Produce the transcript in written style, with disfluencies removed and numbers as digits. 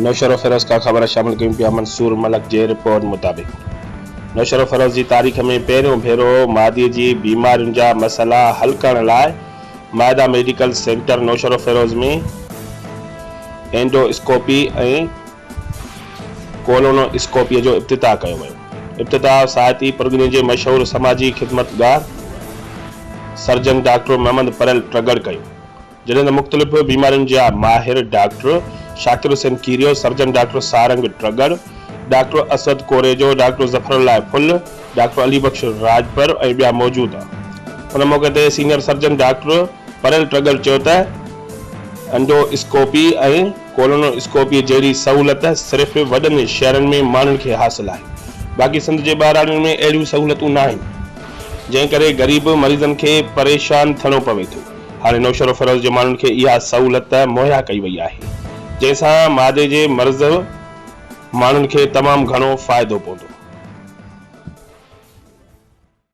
نوشهروفيروز کان خبر شامل ڪيون پيا منصور ملڪ جي رپورٽ مطابق نوشهروفيروز جي تاريخ ۾ پهريون ڀيرو معدي جي بيمارين جا مسئلا حل ڪرڻ لاء معده ميڊيڪل سينٽر نوشهروفيروز ۾ اينڊو اسڪوپي ۽ ڪولونو اسڪوپي جو افتتاح ڪيو ويو. افتتاح ساهتي پرڳڻي جي مشهور سماجي خدمتگار سرجن ڊاڪٽر محمد پريل ٽڳڙ ڪيو. جڏهن ته مختلف بيمارين جا ماهر doctor Shakir Hussain Kerio, surgeon doctor Sarang Tagar, doctor Asad Korejo, doctor Zafar Ullah Phul, doctor Ali Bakhsh Rajpar ۽ ٻيا موجود ان موقعي تي senior surgeon doctor Parhiyar Tagar چيو ته انڊو اسڪوپي ۽ ڪولونو اسڪوپي جهڙي سهولت صرف وڏن شهرن ۾ ماڻهن کي حاصل آهي باقي سنڌ جي ٻهراڙين ۾ اهڙيون سهولتون ناهن جنهن ڪري غريب مريضن کي پريشان ٿيڻو پوي ٿو. هاڻي نوشهروفيروز جي ماڻهن کي اها سهولت مهيا ڪئي وئي آهي، جنهن سان معدي جي مرض ماڻهن کي تمام گهڻو فائدو پوندو.